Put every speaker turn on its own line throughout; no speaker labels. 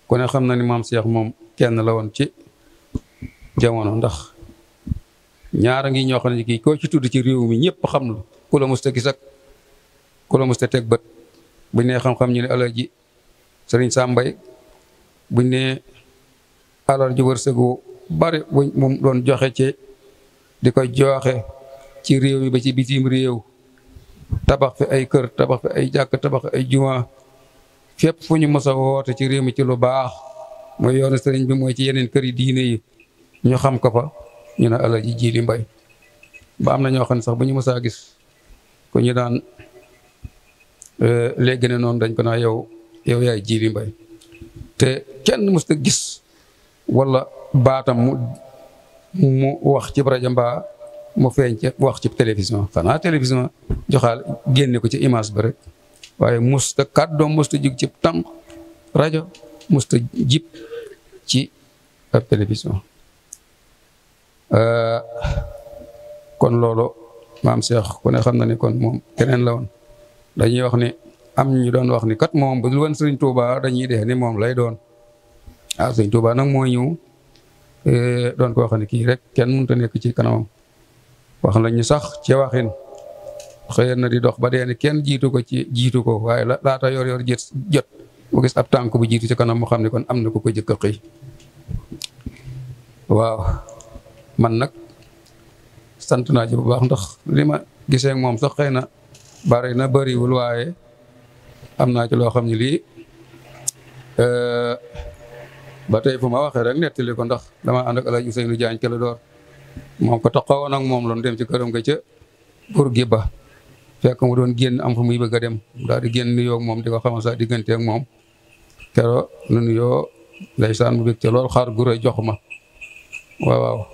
ku ne xam na ni maam Cheikh moom kenn la woon ci jamono ndax ñaara ngi ñoo xam ne kii koo ci tudd ci réew mi ñëpp xam la ku la musta gis ak ku la musta teg bët buñ nee xam-xam ñu ne Alaaji Sëriñ Sàmbay buñ nee alal ji wërsëgu bari buñ mu doon joxe ci di ko joxe ci réew mi ba ci bitim réew tabax fi ay kër tabax fi ay jàkk tabax fi ay juma fépp fu ñu mos a woote ci réew mi ci lu baax mooy yoonu sëriñ bi mooy ci yeneen kër yi diine yi ñu xam ko fa ñu ne Alaaji Jili Mbay ba am na ñoo xam ne sax bu ñu mos a gis ku ñu daan léegi ne noonu dañ ko naa yow yaay Jili Mbay te kenn mos a gis wala baatam mu wax ci rajo mbaa mu feeñ ci wax ci télévision xanaa télévision joxaal génne ko ci image ba rek waaye musta kàddoom musta jug ci tànk rajo musta jib ci ab télévision kon loolu maam Cheikh ku ne xam na ni kon moom keneen la woon dañuy wax ni am ñu doon wax ni kat moom bu dul woon Sëriñ Tuuba dañuy dee ni moom lay doon Sëriñ Tuuba nag mooy ñëw doon ko wax ni kii rek kenn mënut a nekk ci kanamam wax nañu sax ci waxin xëy na di dox ba dee ni kenn jiitu ko waaye laata yor jot bu gis ab tànk bu jiitu ci kanam mu xam ne kon am na ku ko jëkk a xëy waaw man nag sant naa ci bu baax ndax li ma gisee ak moom sax xëy na bariwul waaye am naa ci loo xam ne lii ba tey fu ma waxee rek nettali ko ndax dama ànd ak Alaaji Ousseynou Diagne Kelle door moom ko taxawoon ak moom loon dem ci këram nga ca pour gi ba fekk mu doon génn am fu muy bëgg a dem daal di génn nuyoo ak moom di ko xamal sax diggante ak moom kero nu nuyoo ndeysaan mu bëgg ca lool xaar gu rëy jox ma waaw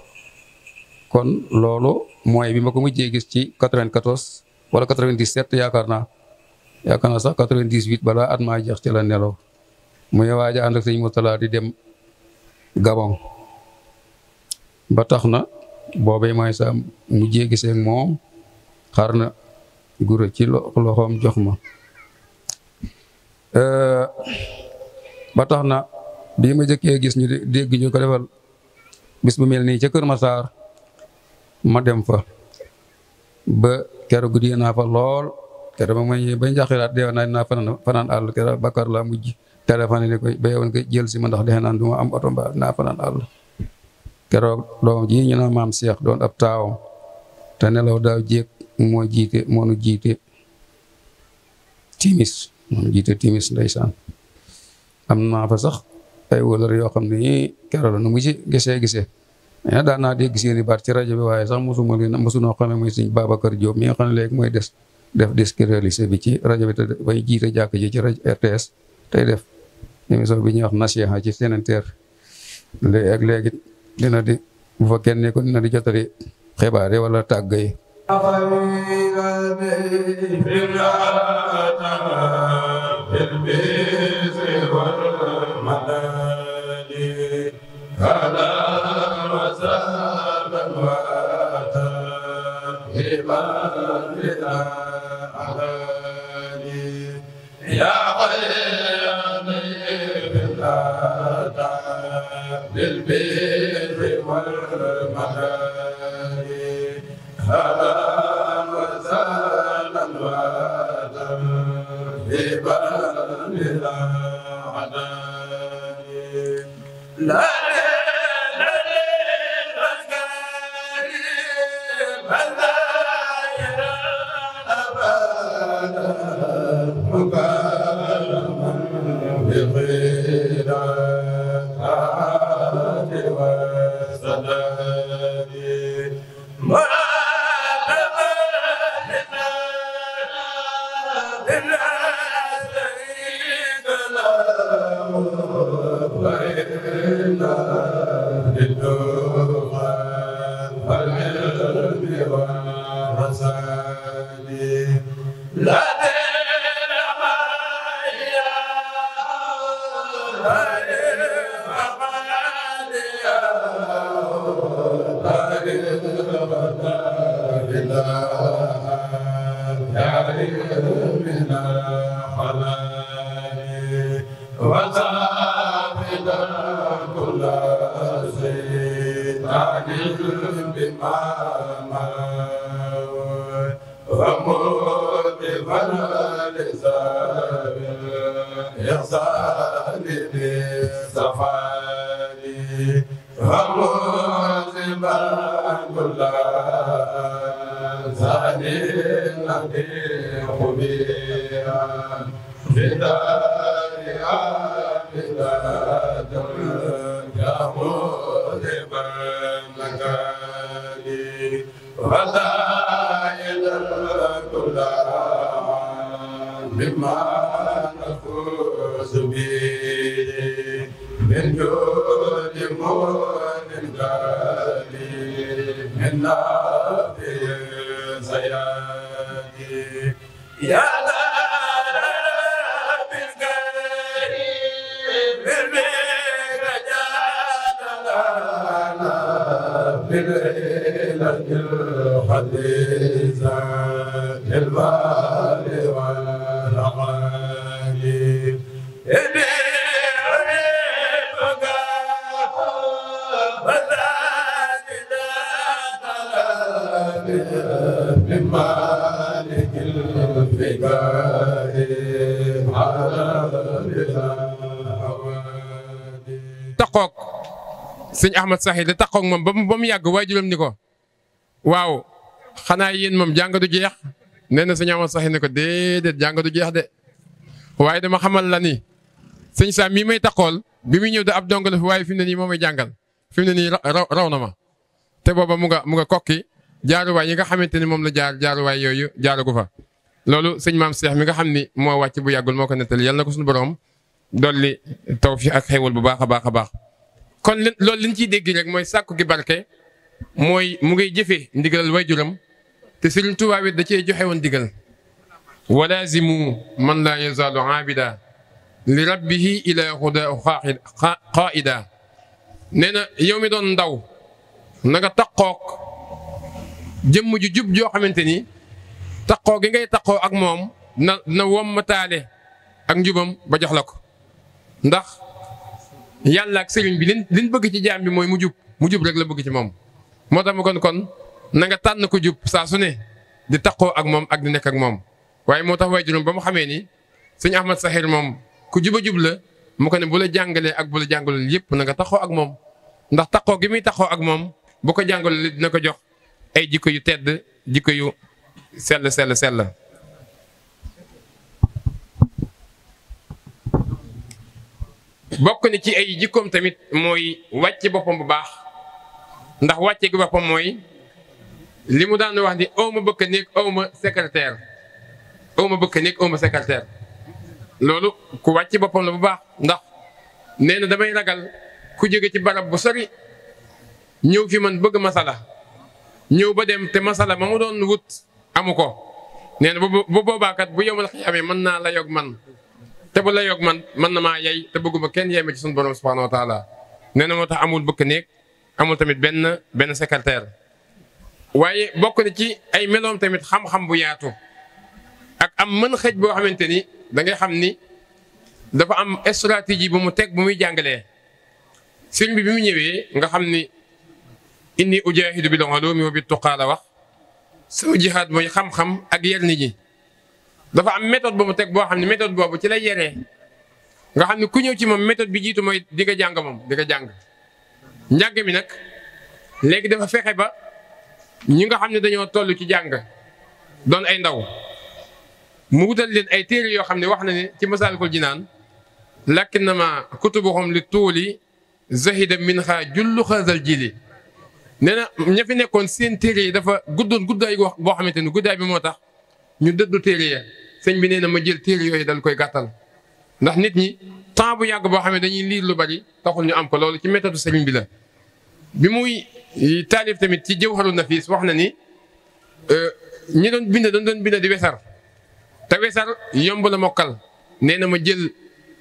kon loolu mooy bi ma ko mujjee gis ci 94 wala 97 yaakaar naa sax 98 balaa at maa jeex ci la nelaw muy waaj a ànd ak sëñ Murtala di dem Gabon ba tax na boobee mooy sa mujjee gisee ak moom xaar na gura ci loxoom jox ma ba tax na bii ma jëkkee gis ñu dégg ñu ko defal bis bu mel nii ca Kër Masaar ma dem fa ba keroog guddi naa fa lool keroog ba may ba njaxilaat dee naa fanaan àll keroog Bakar laa mujj téléphone ni ko ba yowoon ko jël si ma ndax defe naan du ma am oto mbaa naa fanaan àll keroog doom ji ñu naan maam Cheikh doon ab taawam te nelaw daaw jéeg moo nu jiite timis ndeysaan am naa fa sax ay wëlër yoo xam ne keroog la nu mu ci gisee mais daan naa dégg seeni baat ci rajo bi waaye sax mosunoo xamee muy sëñ Babacar Diop mi nga xam ne léegi mooy def disque réalisé bi ci rajo bi te bay jiite jàkk ji ci rajo RTS tey def émission bi ñuy wax Nasiha ci Sénégal léegi dina di bu fa kenn ko dina di jotali xibaar yi wala tàgg yi
بالبر والمدد هلا وسهلا وترحيبا بالعدد لا وزاهدا كل شيطان بما وموقفا لسبب الإحسان بالسفاري وموقفا كل ثاني الذي خبيرا في دار عابدة يا مذهبا مكاني وزائد كل مما نفوز به من جود مؤمن كريم من نافع سيادي يا دار بالكريم بالبيت جادلنا بالليلة الحديثة للمال والأغاني إني أريدك وزاد من مالك الفقار على الهوادي
taqoog sëñ Ahmad Saxir di taqoog moom ba mu yàgg waajuram ni ko waaw xanaa yéen moom jàng du jeex nee na sëñ Ahmad Saxir ne ko déedéet jàng du jeex de waaye dama xamal la ni sëñ Sam mii may taqool bi muy ñëw da ab dong la fi waaye fi mu ne nii moo may jàngal fi mu ne nii raw na ma te booba mu nga kokki jaaruwaay yi nga xamante ni moom la jaaruwaay yooyu jaarugu fa. loolu sëñ maam Cheikh mi nga xam ni moo wàcc bu yàggul moo ko nettali yàlla na ko suñu borom dolli tawfiq ak xéewal bu baax a baax a baax. kon loolu li ñu ciy dégg rek mooy sàkku gi barke mooy mu ngay jëfee ndigalal waajuram te Sëriñ Tuubaa wi da cee joxe woon ndigal. walaazimu man laa yazaalu aabida li rabbihi ila hudaa qaa'ida nee na yow mi doon ndaw na nga taqoog jëmm ju jub joo xamante ni taqoo gi ngay taqoo ak moom na wommataale ak njubam ba jox la ko ndax yàlla ak sëriñ bi liñ bëgg ci jaam bi mooy mu jub rek la bëgg ci moom. moo tax mu kon na nga tànn ko jub saa su ne di taqoo ak moom ak di nekk ak moom waaye moo tax waajuram ba mu xamee ni sëñ Ahmad Saxir moom ku juba jub la mu ko ne bu la jàngalee ak bu la jàngalul yëpp na nga taxoo ak moom ndax taxoo gi muy taxoo ak moom bu ko jàngalul dina ko jox ay jikko yu tedd jikko yu sell. bokk na ci ay jikkoom tamit mooy wàcce boppam bu baax ndax wàcce gi boppam mooy li mu daan wax ni aw ma bëkk néeg aw ma secrétaire loolu ku wàcce boppam la bu baax ndax nee na damay ragal ku jóge ci barab bu sori ñëw fi man bëgg masala ñëw ba dem te masala ma mu doon wut amu ko nee na bu boobaakat bu yomal xiyaamee mën naa la yog man te bu la yog man mën na maa yey te bëgguma kenn yey ma ci sunu borom subhanahu wa taala nee na moo tax amul bëkk néeg amul tamit benn secrétaire waaye bokk na ci ay meloom tamit xam-xam bu yaatu ak am mën xëj boo xamante ni da ngay xam ni dafa am stratégie bu mu teg bu muy jàngalee sëriñ bi mu ñëwee nga xam ni inni ujaahidu bil ulumi wa bit tuqaa la wax sama jihaad mooy xam-xam ak yar nit ñi dafa am méthode bu mu teg boo xam ne méthode boobu ci lay yeree nga xam ne ku ñëw ci moom méthode bi jiitu mooy di nga jàng moom di nga jàng njàng mi nag léegi dafa fexe ba ñi nga xam ne dañoo toll ci jàng doon ay ndaw mu wutal leen ay téere yoo xam ne wax na ne ci Masaalikul Jinaan lakinnama kutubuhum li tuuli zahida minha jullu xaazal jili nee na ña fi nekkoon seen téere yi dafa guddoon guddaay boo xamante ni guddaay bi moo tax ñu dëddu téere ya sëñ bi nee na ma jël téere yooyu dal koy gàttal ndax nit ñi temps bu yàgg boo xam ne dañuy liir lu bari taxul ñu am ko loolu ci méthode sëriñ bi la. bi muy taalif tamit ci Jawharu Nafiis wax na ni ñi doon bind doon bind di wesar te wesar yomb la mokkal nee na ma jël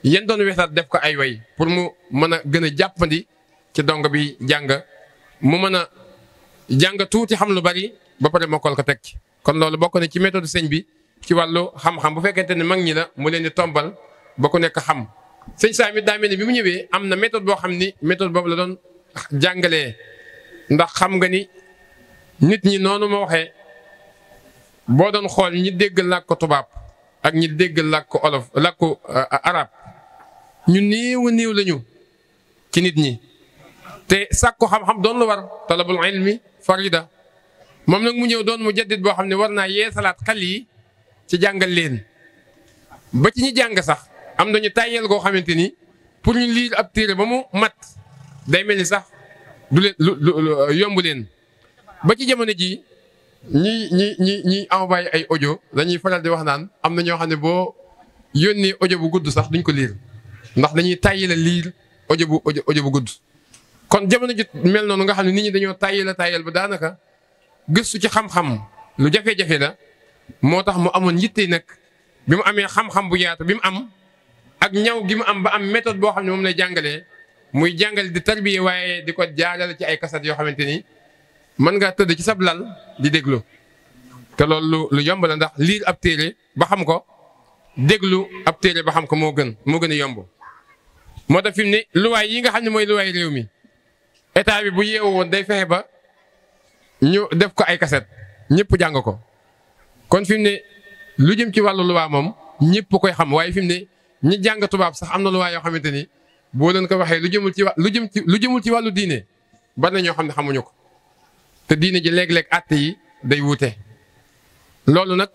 yan doon wesar def ko ay way pour mu mën a gën a jàppandi ci dong bi jàng mu mën a jàng tuuti xam lu bari ba pare mokkal ko teg ci. kon loolu bokk na ci méthode sëñ bi ci wàllu xam-xam bu fekkente ne mag ñi la mu leen di tombal ba ku nekk xam sëñ Saam it daa mel ni bi mu ñëwee am na méthode boo xam ni méthode boobu la doon jàngalee ndax xam nga ni nit ñi noonu ma waxee boo doon xool ñi dégg làkk tubaab ak ñi dégg làkk olof làkk arab ñu néew a néew lañu ci nit ñi te sàkku xam-xam doon lu war talabul ilmi farida moom nag mu ñëw doon mu jaddit boo xam ne war naa yeesalaat xel yi ci jàngal leen ba ci ñi jàng sax am nañu tàyyeel goo xamante ni pour ñu liir ab téere ba mu mat day mel ni sax du leen lu yomb leen ba ci jamono ji ñi envoyé ay audio dañuy faral di wax naan am na ñoo xam ne boo yónnee audio bu gudd sax duñ ko liir ndax dañuy tàyyeel a liir audio bu gudd. kon jamono ji mel noonu nga xam ne nit ñi dañoo tàyyeel ba daanaka gëstu ci xam-xam lu jafe-jafe la moo tax mu amoon yitte nag bi mu amee xam-xam bu yaatu bi mu am ak ñaw gi mu am ba am méthode boo xam ne moom lay jàngalee muy jàngale di tarbiye waaye di ko jaarale ci ay kaset yoo xamante ni mën ngaa tëdd ci sab lal di déglu te loolu lu yomb la ndax liir ab téere ba xam ko déglu ab téere ba xam ko moo gën a yomb. moo tax fi mu ne luwaay yi nga xam ne mooy luwaay réew mi état bi bu yeewu woon day fexe ba ñu def ko ay kaset ñëpp jàng ko kon fi mu ne lu jëm ci wàllu luwaa moom ñëpp koy xam waaye fi mu ne ñi jàng tubaab sax am na luwaa yoo xamante ni boo leen ko waxee lu jëmul ci wàllu diine bari na ñoo xam ne xamuñu ko te diine ji léeg-léeg àtte yi day wuute. loolu nag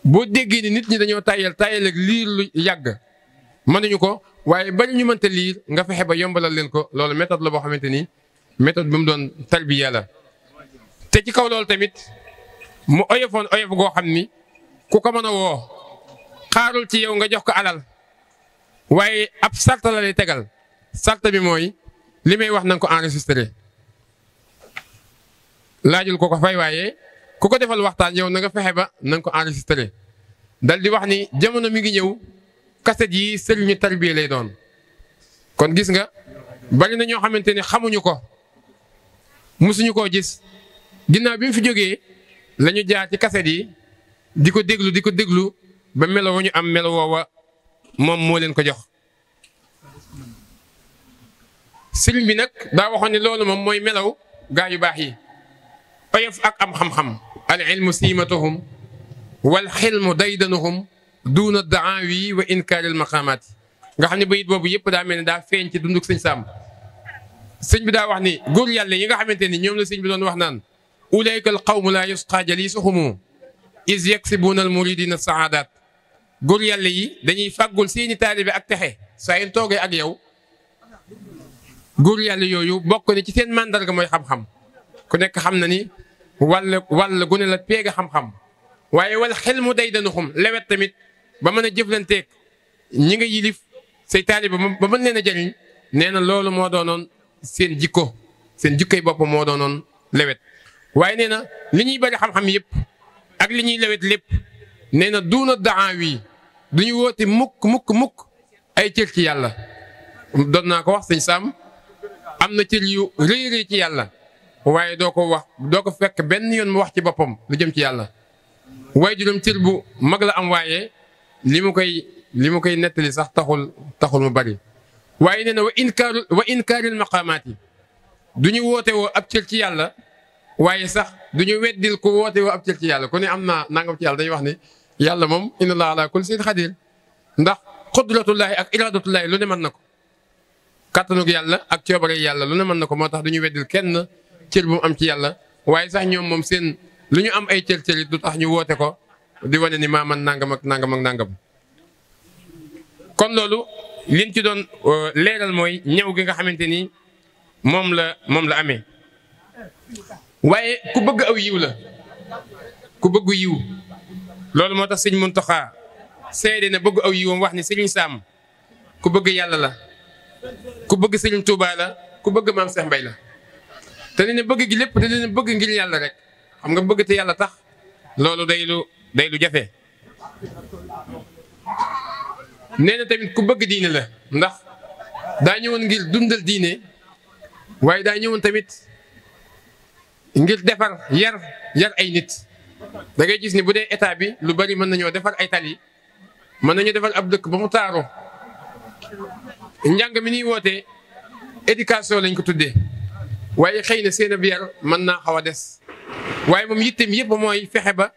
boo déggee ni nit ñi dañoo tàyyal ak liir lu yàgg mënuñu ko waaye bari ñu mënta liir nga fexe ba yombalal leen ko loolu méthode la boo xamante ni méthode bi mu doon tarbiya la te ci kaw loolu tamit mu oyofoon oyof goo xam ni ku ko mën a woo xaarul ci yow nga jox ko alal waaye ab sarta la lay tegal sarta bi mooy li may wax na nga ko enregistré laajul ko ko fay waaye ku ko defal waxtaan yow na nga fexe ba na nga ko enregistré dal di wax ni jamono mi ngi ñëw kaset yi sëriñu tarbiya lay doon kon gis nga bari na ñoo xamante ni xamuñu ko musuñu koo gis ginnaaw bi mu fi jógee la ñu jaar ci kaset yi di ko déglu ba melo wa ñu am melo woowa moom moo leen ko jox. sëriñ bi nag daa waxoon ne loolu moom mooy melaw gaa yu baax yi oyof ak am xam-xam al ilmu siimatuhum wal xilmu daydanuhum duuna daawi wa inkaaril maqaamaat nga xam ne bayit boobu yëpp daa mel ne daa feeñ ci dunduk sëñ Saam sëñ bi daa wax ni góor yàlla yi nga xamante ni ñoom la sëñ bi doon wax naan ulayka al qawmu laa yusqaa jalisuhumu is yaksibuuna al muridina saadaat góor yàlla yi dañuy fàggul seeni taalibe ak texe saa yu toogee ak yow góor yàlla yooyu bokk ni ci seen màndarga mooy xam-xam ku nekk xam na ni wàll gu ne la peega xam-xam waaye wal xel mu day danuxum lewet tamit ba mën a jëflanteeg ñi nga yilif say taalibe ba mën leen a jëriñ nee na loolu moo doonoon seen jikkoy bopp moo doonoon lewet waaye nee na li ñuy bari xam-xam yëpp ak li ñuy lewet lépp nee na duuna daawi du ñu woote mukk ay cër ci yàlla doon naa ko wax sëñ Saam am na cër yu rëy ci yàlla waaye doo ko fekk benn yoon mu wax ci boppam lu jëm ci yàlla waaye juróom cër bu mag la am waaye li mu koy nettali sax taxul mu bari waaye nee na wa inkaaril maqaamaat yi du ñu woote woo ab cër ci yàlla waaye sax du ñu weddil ko woote woo ab cër ci yàlla ku ne am naa nangam ci yàlla dañuy wax ne yàlla moom inna allaha ala kulli shay'in qadir ndax qudratullahi ak iradatullahi lu ne mën na ko kàttanug yàlla ak coobare yàlla lu ne mën na ko moo tax du ñu weddil kenn cër bu mu am ci yàlla waaye sax ñoom moom seen lu ñu am ay cër it du tax ñu woote ko di wane ni maa man nangam ak nangam. kon loolu liñ ci doon leeral mooy ñëw gi nga xamante ni moom la amee waaye ku bëgg aw yiw la ku bëgg yiw loolu moo tax sëñ Muntaxa seede na bëgg aw yiwam wax ni sëriñ Saam ku bëgg yàlla la ku bëgg sëriñ Tuubaa la ku bëgg maam Seex Mbay la te ne bëgg gi lépp da leen bëgg ngir yàlla rek xam nga bëgg te yàlla tax loolu day lu jafe. nee na tamit ku bëgg diine la ndax daa ñëwoon ngir dundal diine waaye daa ñëwoon tamit ngir defar yar ay nit da ngay gis ni bu dee état bi lu bari mën nañoo defar ay tali mën nañu defar ab dëkk ba mu taaru njàng mi ñuy wootee éducation lañ ko tuddee waaye xëy na seen ab yar mën naa xaw a des waaye moom yitteem yëpp mooy fexe ba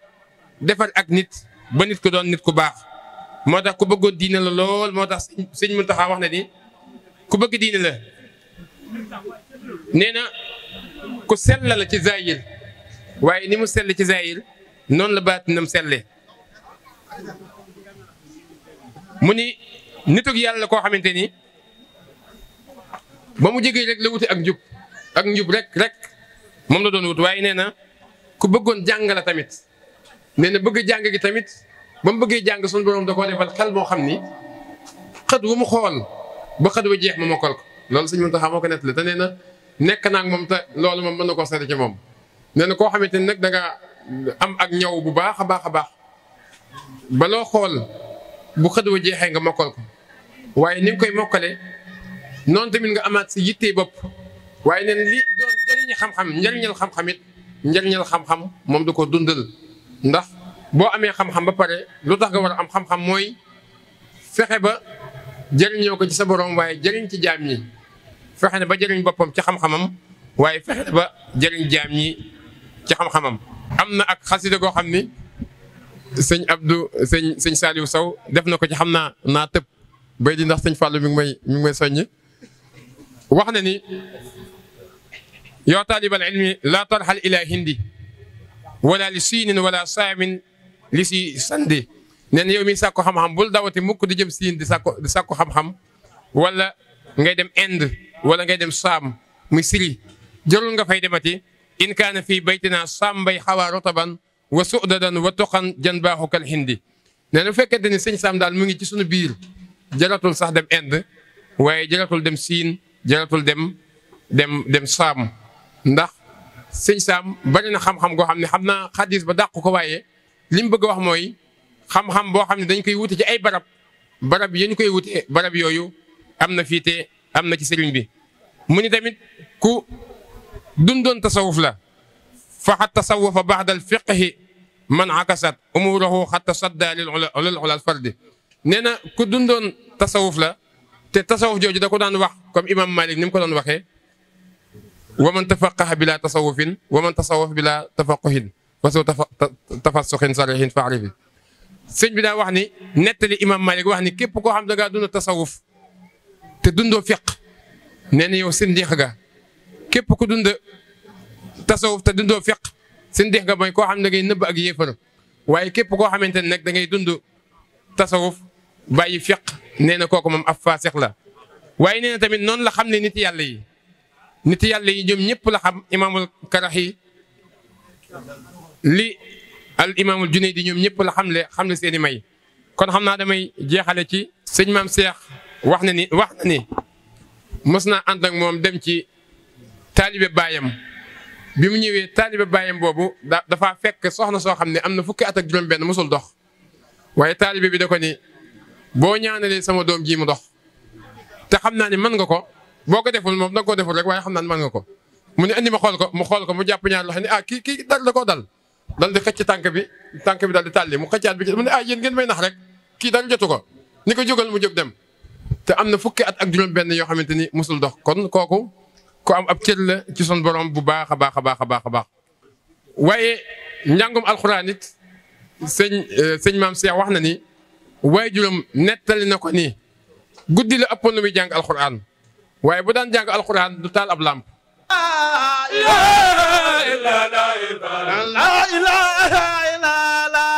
defar ak nit ba nit ko doon nit ku baax moo tax ku bëggoon diine la lool moo tax sëñ Muntaxa wax na ni ku bëgg diine la nee na ku sell la ci zahir waaye ni mu sell ci zahir noonu la baatinam selle mu ni nitug yàlla koo xamante ni ba mu jege rek la wuti ak njub rek moom la doon wut waaye nee na ku bëggoon jàng la tamit nee na bëgg jàng gi tamit ba mu bëggee jàng suñu borom da koo defal xel moo xam ni xët wu mu xool ba xët wa jeex ma mokkal ko loolu sëñ Muntaxa moo ko nettali te nee na nekk naa ak moom te loolu moom mën na koo seede ci moom. nee na koo xamante ni nag da nga am ak ñaw bu baax a baax a baax ba loo xool bu xët wa jeexee nga mokkal ko waaye ni nga koy mokkale noonu tamit nga amaat si yittee bopp waaye neen li doon jëriñu xam-xam njëriñal xam-xam moom du ko dundal ndax boo amee xam-xam ba pare lu tax nga war a am xam-xam mooy fexe ba jëriñoo ko ci sa borom waaye jëriñ ci jaam ñi fexe ne ba jëriñ boppam ci xam-xamam waaye fexe ne ba jëriñ jaam ñi ci xam-xamam. am na ak xasida goo xam ni sëñ Abdou sëñ Saliou Sow def na ko ci xam naa tëb bay di ndax sëñ Fallou mi ngi may soññ wax na ni yow taalibal ilmi laa tarxal ila hindi wala li siinin wala saamin li si sandi nee na yow mi sàkku xam-xam bul dawati mukk di jëm siin di sàkku xam-xam wala ngay dem Inde wala ngay dem saam muy siri jarul nga fay demati in kaana fii baytina saam bay xawaa rotaban wa sudadan wa tuqan jan baaxu kal hindi nee na bu fekkente ni sëñ saam daal mu ngi ci sunu biir jaratul sax dem Inde waaye jaratul dem siin jaratul dem saam ndax sëñ saam bari na xam-xam goo xam ne xam naa xadis ba dàq ko waaye li mu bëgg a wax mooy xam-xam boo xam ne dañ koy wute ci ay barab yi ñu koy wute barab yooyu am na fii te am na ci sëriñ bi mu ni tamit ku dundoon tasawuf la fa xat tasawufa baxdal fiqhi man akasat umurahu xatta sadda lil ulal fardi nee na ku dundoon tasawuf la te tasawuf jooju da ko daan wax comme imam Malik ni mu ko doon waxee wa man tafaqaha bila tasawufin wa man tasawuf bila tafaquhin wasu tafassuxin sarihin faarifi sëñ bi daa wax ni nettali imam Malik wax ni képp koo xam da ngaa dund tasawuf te dundoo fiq nee na yow sindiix ga képp ku dund tasawuf te dundoo fiq sindiix ga mooy koo xam ne da ngay nëbb ak yéefar waaye képp koo xamante ne nag da ngay dund tasawuf bàyyi fiq nee na kooku moom ab faasix la waaye nee na tamit noonu la xam ne nit yàlla yi ñoom ñëpp la xam imaamul Karaxi li al imaamul Junaydi ñoom ñëpp la xam le seen i may kon xam naa damay jeexale ci sëñ maam Cheikh wax na ni mos naa ànd ak moom dem ci taalibe baayam bi mu ñëwee taalibe baayam boobu dafa fekk soxna soo xam ne am na fukki at ak juróom-benn mosul dox waaye taalibe bi da ko ni boo ñaanalee sama doom ji mu dox te xam naa ne mën nga ko boo ko deful moom da nga koo deful rek waaye xam naa ne mën nga ko mu ne andi ma xool ko mu jàpp ñaar loxo ni kii dal da koo dal di xëcc tànk bi dal di tàlli mu xëccaat bi mu ne yéen ngeen may nax rek kii dal jotu ko ni ko jógal mu jóg dem te am na fukki at ak juróom-benn yoo xamante ni musul dox kon kooku ku am ab cër la ci son borom bu baax a baax a baax a baax a baax waaye njàngum alxuraan it sëñ maam Cheikh wax na ni waajuram nettali na ko ni guddi la ëppoon lu muy jàng alxuraan waaye bu daan jàng alxuraan du taal ab làmp
La ilaha illallah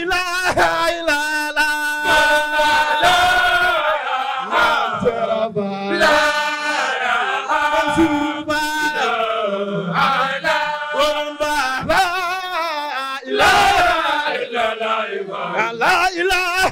لا إله إلا الله لا إله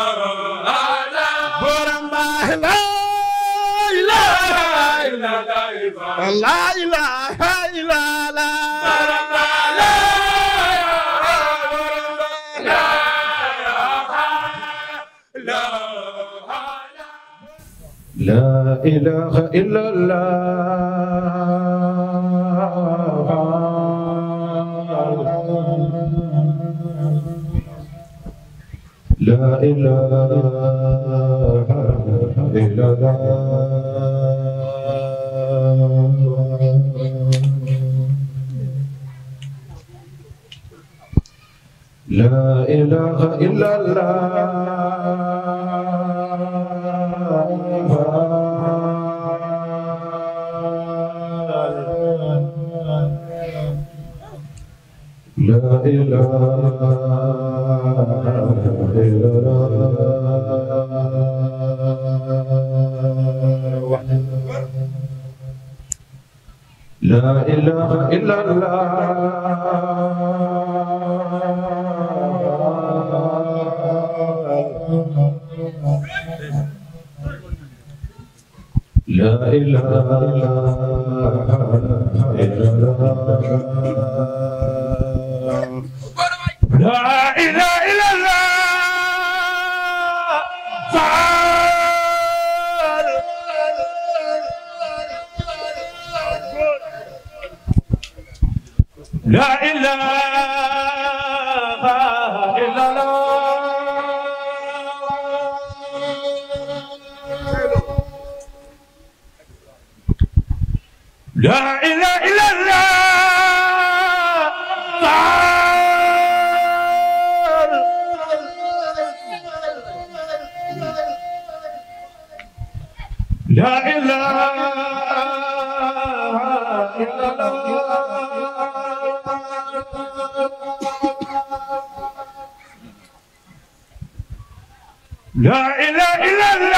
إلا لا إله إلا لا إله إلا الله لا إله إلا لا إله إلا الله لا إله إلا الله لا إله إلا الله لا إله إلا الله لا إله إلا الله لا إله إلا الله لا إله إلا الله لا إله إلا الله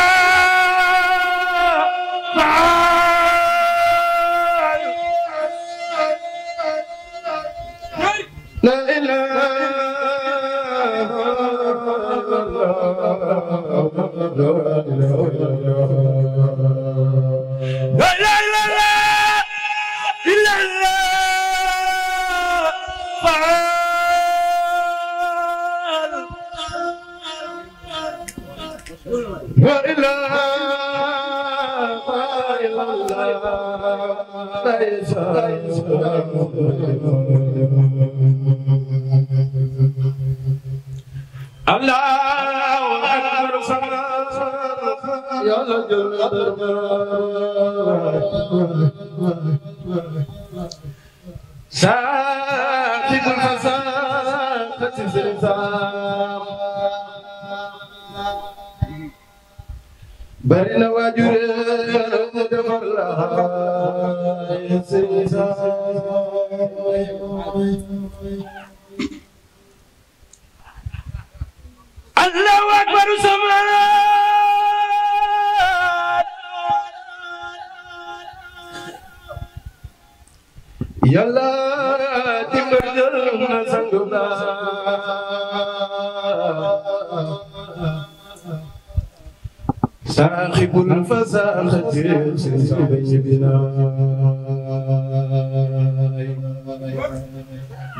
أكبر يا جل ساكب الفساد سلسام برنا واجر مدفر لها الله أكبر سمان يلا تمرجلنا سنغنا صاحب الفساخة سيبين بناي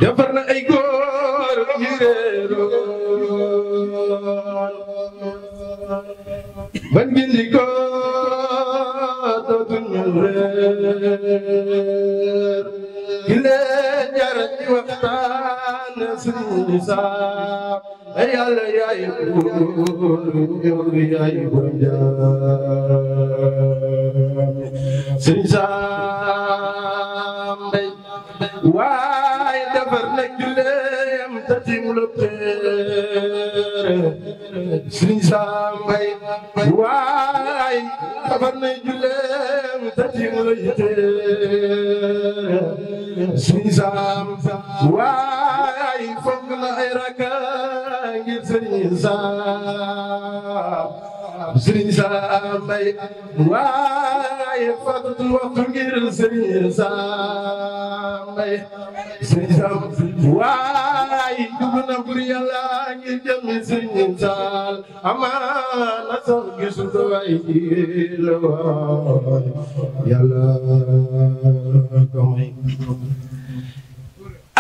جفرنا أي غور يريرون بنجلي كو تنير إلا جرت وقتان سنسا أي الله يا يقول يا يقول سنسا واي دفر نجلم تتم لبتر سنسا واي دفر نجلم تتم لبتر سنسا واي فوقنا إيراكا Sëriñ Sam Mbaye waaye fàttali waxtu ngir Sëriñ Sam Mbaye Sëriñ Sam waaye dugg na bur Yàlla ngir jëmmi Sëriñ Sam amaana sax gisu ko waay la waay Yàlla ko may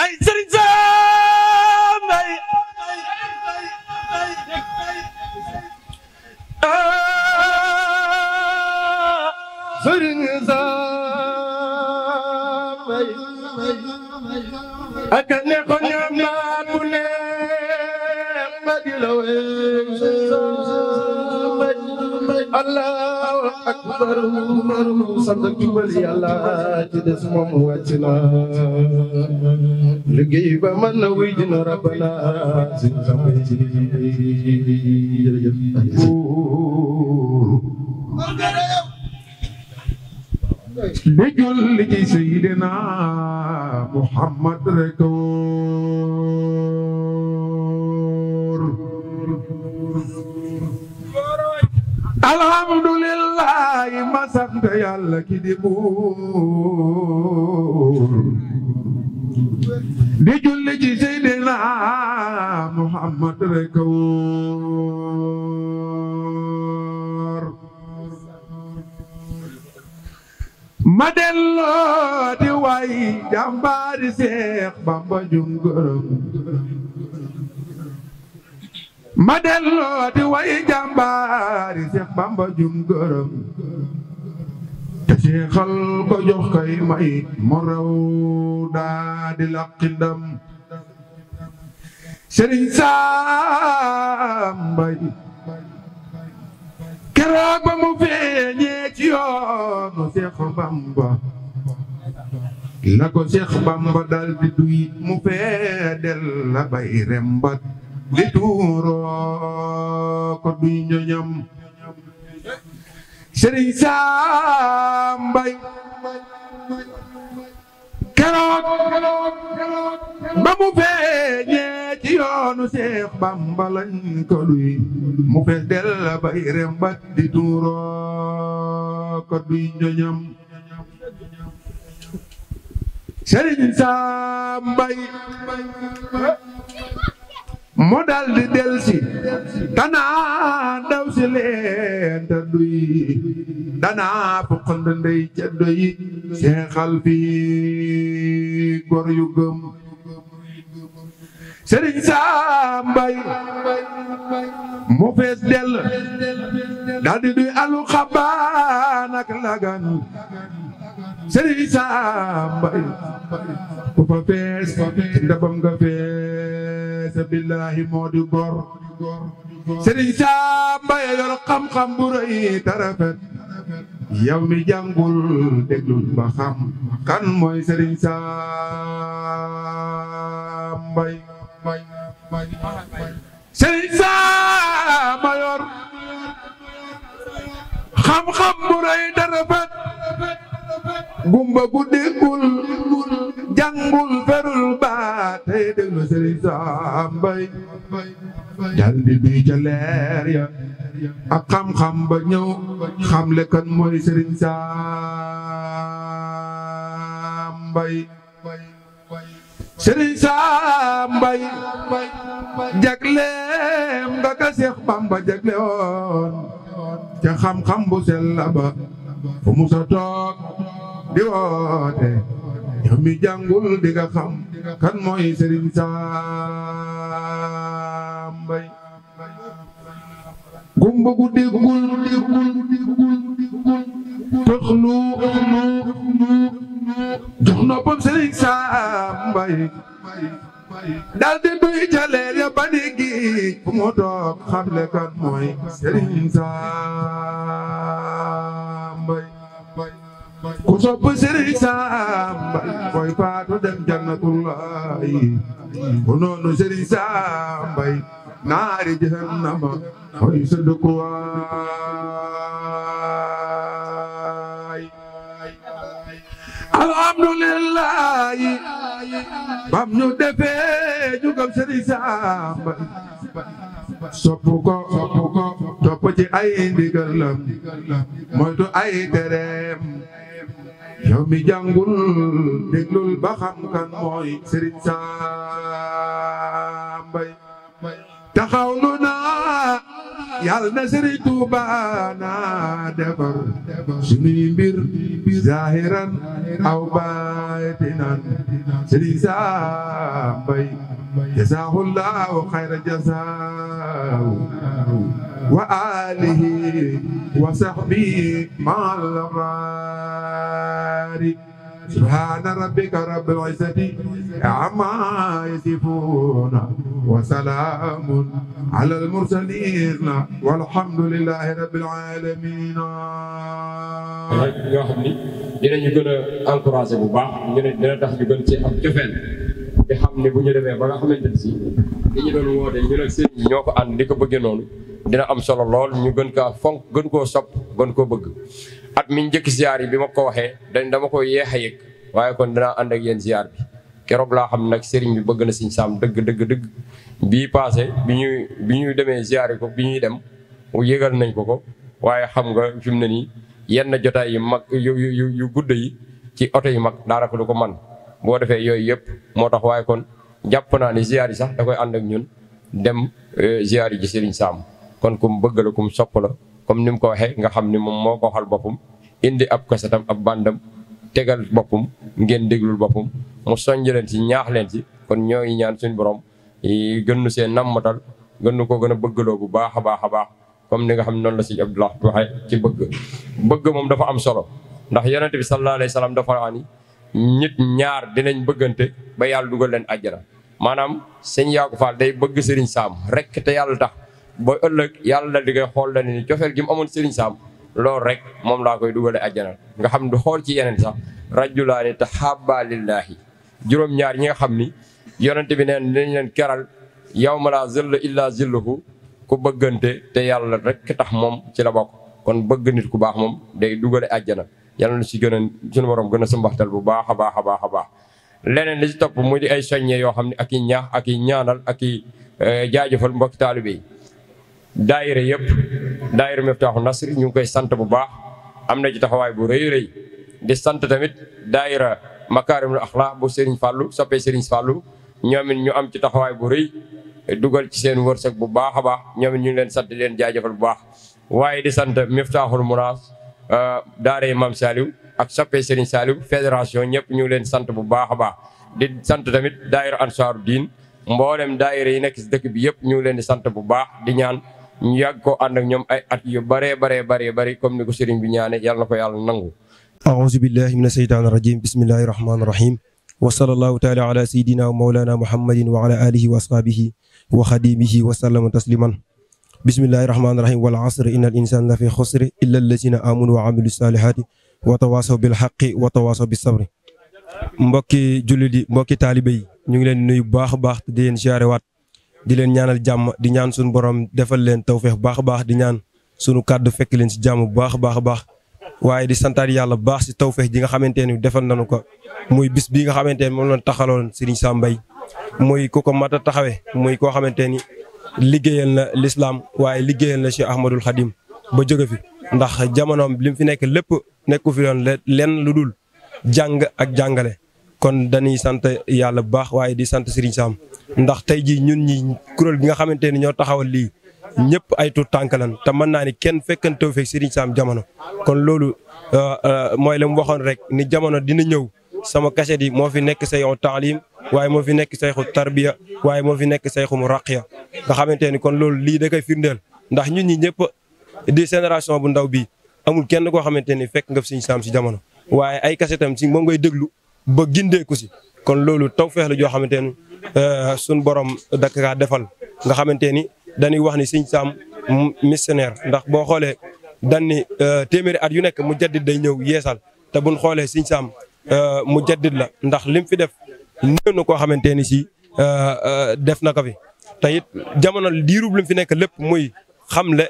ay Sëriñ Sam Mbaye Sëriñ Sam Mbaye ak ne ko ñam naa bu ne ma di la wéy Allahu akbar sant jubal Yàlla ci des moom wàcc na liggéey ba man na wuy dina rabbana Sëriñ Sam Mbaye jërëjëf
di julli ci Seydina Muhammad rek wóor alhamdulillah ma sant Yàlla ki di buur di julli ci Seydina Muhammad rek wóor ma delloo di way jàmbaari Seex Bamba jum gërëm ma delloo di way jàmbaari Seex Bamba jum gërëm te seexal ko jox kay may mo raw daa di laqi ndam Sëriñ Sam Mbaye keroog ba mu feeñee ci yoonu Seex Bamba la ko Seex Bamba dal di duy mu feedel la bay rembat di tuuroo ko duy ñoñam Sëriñ Sam Mbaye keroog ba mu feeñee ci yoonu Seex Bamba lañ ko duy mu fees del la bay rembat di tuuroo ko duy ñoñam Sëriñ Sam Mbaye mu dal di delsi danaa daw si leen te duy danaa fuqand ndey ca doy seexal fi gor yu gëm Sëriñ Sam Mbaye mu fees del dal di duy alu xabaan ak lagan Sëriñ Sam Mbaye ku fa fees ndabam nga fees billahi moo di gor Sëriñ Sam Mbaye yor xam-xam bu rëy te rafet yow mi jàngul déglul ba xam kan mooy Sëriñ Sam Mbaye Sëriñ Sam ma yor xam-xam bu rëy te rafet gumba gu déggul jàngul ferul ba tey déglu Sëriñ Sam Mbaye dal di duy ca leer ya ak xam-xam ba ñëw xamle kan mooy Sëriñ Sam Mbaye Sëriñ Sam Mbaye jagleem nga ka Seex Bamba jagle woon ca xam-xam bu sell ba fu musa toog di woote yow mi jàngul di nga xam kan mooy Serigne Sam Mbaye gumba gu déggul tëxlu jox noppam Serigne Sam Mbaye dal di duy jaleer ya bani gi fu mu toog xamle kan mooy Serigne Sam Mbaye ku sopp Serigne Sam Mbaye mooy faatu dem jannatullahi ku noonu Serigne Sam Mbaye naari jahannama mooy sa dëkkuwaay alhamdulillahi bam ñu defee ñu gëm Serigne Sam Mbaye sopp ko topp ci ay ndigalam moytu ay tereem yow mi jàngul déglul ba xam kan mooy Serigne Sam Mbaye taxawlu naa yàlla na Serigne Touba na defar sunuy mbir zahiran aw baatinan Serigne Sam Mbaye jazaahullahu xayra jazaahu wa alihi wa sahbihi ma'al abraari subhaana rabbika rabbil izzati ammaa yasifuuna wa salaamun alal mursaliin walhamdulillahi rabbil aalamiin.
ñoo xam ni dinañu gën a encouragé bu baax ñu ne dina tax ñu gën ci am cofeel te xam ne bu ñu demee ba nga xamante ni si li ñu doon woote ñu nag sëriñ yi ñoo ko ànd di ko bëggee noonu dina am solo lool ñu gën kaa fonk gën koo sopp gën koo bëgg. at mi njëkk ziar yi bi ma ko waxee dama ko yeex a yëg waaye kon dinaa ànd ak yéen ziar bi keroog laa xam nag sëriñ bi bëgg na Serigne Sam dëgg bii passé bi ñuy demee ziar ko bi ñuy dem yëgal nañ ko waaye xam nga fi mu ne nii yenn jotaay yu mag yu gudd yi ci oto yu mag daanaka du ko man boo defee yooyu yëpp moo tax waaye kon jàpp naa ni ziar yi sax da koy ànd ak ñun dem ziar yi ci Serigne Sam kon kum bëgg la kum sopp la comme ni mu ko waxee nga xam ni moom moo ko waxal boppam indi ab kasetam ab bandam tegal boppam ngeen déglul boppam mu soññ leen ci ñaax leen ci kon ñoo ngi ñaan suñu borom gën nu seen nammatal gën nu ko gën a bëggaloo bu baax a baax a baax comme ni nga xam ne noonu la si Abdoulaye waxee ci bëgg moom dafa am solo ndax yonent bi sallallahu alayhi wa sallam dafa wax ni nit ñaar dinañ bëggante ba yàlla dugal leen àjjana maanaam sëñ Yaaku Fall day bëgg Serigne Sam rek te yàlla tax ba ëllëg yàlla di koy xool la ni cofeel gi mu amoon Serigne Sam loolu rek moom laa koy dugale àjjana nga xam du xool ci yeneen sax rajulaani tahabba lillahi juróom-ñaar ñi nga xam ni yonent bi neen dinañ leen keral yawma laa zilla illa zilluhu ku bëggante te yàlla rek tax moom ci la bokk kon bëgg nit ku baax moom day dugale àjjana yàlla na si gën a suñu borom gën a sëmbaxtal bu baax a baax a baax a baax leneen li ci topp mu di ay soññee yoo xam ne ak i ñaax ak i ñaanal ak i jaajëfal mbokki taalibe yi daayira yëpp daayira Miftaahu Nasri ñu ngi koy sant bu baax am na ci taxawaay bu rëy di sant tamit daayira Makaarimul Axlaaq bu Serigne Fallou soppee Serigne Fallou ñoom it ñu am ci taxawaay bu rëy dugal ci seen wërsëg bu baax a baax ñoom it ñu ngi leen sant leen jaajëfal bu baax waaye di sant Miftaahul Munaas daara Maam Saliou ak soppee Serigne Saliou fédération ñëpp ñu ngi leen sant bu baax a baax di sant tamit daayira Ansaaru Diin mboolem daayira yi nekk si dëkk bi yëpp ñu ngi leen di sant bu baax di ñaan ñu yàgg ko ànd ak ñoom ay at yu bëree comme ni ko sëriñ bi ñaane yàlla na ko yàlla nangu. aouzu billahi mina shaytaani rajim bismillahi rahmaani rahim wa sallallahu taala ala sayidina wa mawlana muhammadin wa ala alihi wa ashabihi wa xadimihi wa sallama tasliman bismillahi rahmaani rahim wal asri innal insana la fi xusri illa allazina amanu wa amilu salihati wa tawasaw bil haqqi wa tawasaw bis sabri. mbokki jullit yi mbokki taalibe yi ñu ngi leen nuyu bu baax a baax di leen siyaare waat di leen ñaanal jàmm di ñaan suñu borom defal leen tawfeex bu baax a baax di ñaan suñu kàddu fekk leen si jàmm bu baax a baax a baax waaye di santaat yàlla bu baax si tawfeex ji nga xamante ni defal nañu ko muy bis bii nga xamante ni moom lañ taxaloon Serigne Sam Mbaye muy ku ko mat a taxawee muy koo xamante ni liggéeyal na l'islam waaye liggéeyal na Cheikh Ahmadul Khadim ba jóge fi ndax jamonoom li mu fi nekk lépp nekku fi doon lenn lu dul jàng ak jàngale kon dañuy sant yàlla bu baax waaye di sant Serigne Sam ndax tey jii ñun ñi kuréel gi nga xamante ni ñoo taxawal lii ñëpp ay tuut tànk lan te mën naa ni kenn fekkantew fekk Serigne Sam jamono kon loolu mooy la mu waxoon rek ni jamono dina ñëw sama kaset yi moo fi nekk sayxu taalim waaye moo fi nekk sayxu tarbiya waaye moo fi nekk sayxu mu raqiya nga xamante ni kon loolu lii da koy firndeel ndax ñun ñi ñëpp di génération bu ndaw bii amul kenn koo xamante ni fekk nga Serigne Sam si jamono waaye ay kasetam si moom ngay déglu ba gindeeku si kon loolu tawfeex la joo xamante ni suñ borom daka defal nga xamante ni dañuy wax ni Serigne Sam missionnaire ndax boo xoolee dañ ni téeméeri at yu nekk mu jaddid day ñëw yeesal te buñ xoolee Serigne Sam mu jaddid la ndax lim fi def néew na koo xamante ni si def na ko fi te it jamono diirub lim fi nekk lépp muy xamle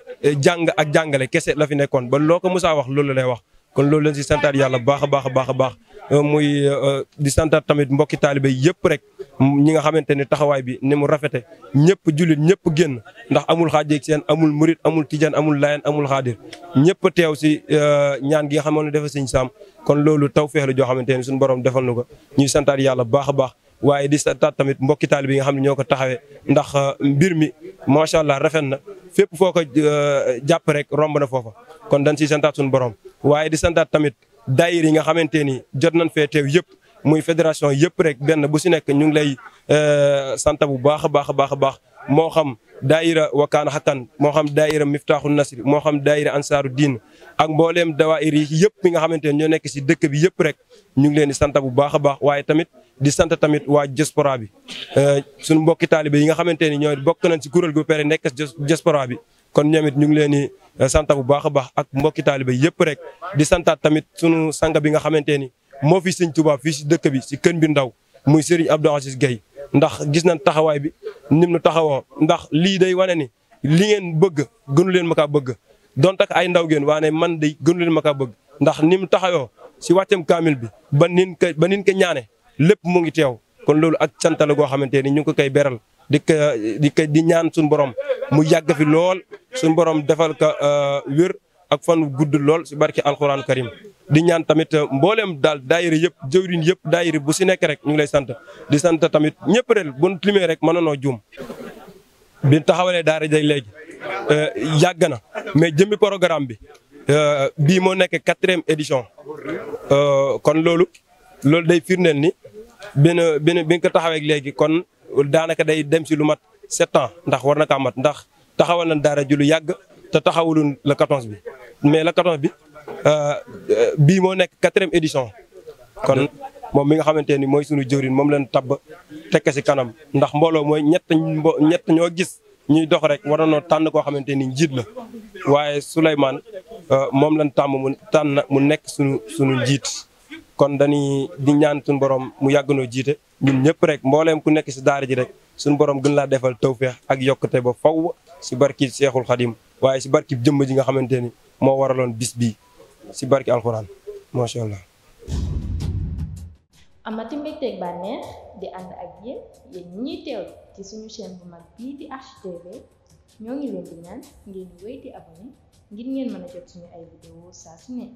jàng ak jàngale kese la fi nekkoon ba loo ko musaa wax loolu lay wax kon loolu leen si santaat yàlla baax a baax a baax a baax muy di santaat tamit mbokki taalibe yëpp rek ñi nga xamante ne taxawaay bi ni mu rafete ñëpp jullit ñëpp génn ndax amul xaajeeg seen amul murit amul tijaan amul layen amul xaadir ñëpp teew si ñaan gi nga xamoon ne dafa Serigne Sam kon loolu tawfeex la joo xamante ne suñu borom defal na ko ñuy santaat yàlla baax a baax waaye di santaat tamit mbokki taalibe yi nga xam ne ñoo ko taxawee ndax mbir mi macha allah rafet na fépp foo ko jàpp rek romb na foofa kon dañ siy santaat suñu borom waaye di santaat tamit daayir yi nga xamante ni jot nañ fee teew yëpp muy fédération yëpp rek benn bu si nekk ñu ngi lay sant bu baax a baax a baax a baax moo xam daayira wakaana xakkan moo xam daayira miftaaxul nasri moo xam daayira ansaaru diin ak mbooleem dawaayir yi yëpp yi nga xamante ne ñoo nekk si dëkk bi yëpp rek ñu ngi leen di sant bu baax a baax waaye tamit di sant tamit waa diaspora bi suñu mbokki taalibe yi nga xamante ni ñooy bokk nañ si kuréel gu pere nekk diaspora bi kon ñoom it ñu ngi leen di sant bu baax a baax ak mbokki taalibe yëpp rek di santaat tamit sunu sang bi nga xamante ni moo fi Serigne Touba fii si dëkk bi si kën bi ndaw muy Serigne Abdou Aziz Gueye ndax gis nañ taxawaay bi nim nu taxawoo ndax lii day wane ni li ngeen bëgg gënu leen ma kaa bëgg donte ak ay ndaw ngeen waane man day gënu leen ma kaa bëgg ndax ni mu taxawoo si wàccam kaamil bi ba nin ko ñaane lépp mu ngi teew kon loolu ak sant la goo xamante ni ñu ngi ko koy beral di ñaan suñu borom mu yàgg fi lool suñu borom defal ko wér ak fan gudd lool si barki alxuraan karim di ñaan tamit mbooleem daal daayira yëpp jëwriñ yëpp daayira bu si nekk rek ñu ngi lay sant di sant tamit ñëpp rek bu ñu limee rek mënoonoo juum bi taxawalee daara jay léegi yàgg na mais jëmmi programme bi bii moo nekk 4e édition kon loolu day firndeel ni bi nga ko taxawee léegi kon daanaka day dem si lu mat 7 ans ndax war na kaa mat ndax taxawal nañ daara ji lu yàgg te taxawulun le 14 bi mais le 14 bi bii moo nekk 4e édition kon moom mi nga xamante ni mooy sunu jëwriñ moom leen tabb tekk si kanam ndax mbooloo mooy ñett ñoo gis ñuy dox rek war nañoo tànn koo xamante ni njiit la waaye Souleymane moom lañ tànn mu nekk sunu njiit kon dañuy di ñaan suñu borom mu yàgganoo jiite ñun ñëpp rek mbooleem ku nekk si daara ji rek suñu borom gën laa defal tawfeex ak yokkute ba faw si barki Seexul Xadim waaye si barki jëmm ji nga xamante ni moo waraloon bis bii si barki alxuraan macha allah.
amati mbégteeg bànneex di ànd ak yéen ñiy teewlu ci suñu chaîne bu mag bii di HTV ñoo ngi leen di ñaan ngeen wéy di abonné ngir ngeen mën a jot suñu ay vidéo saa su ne.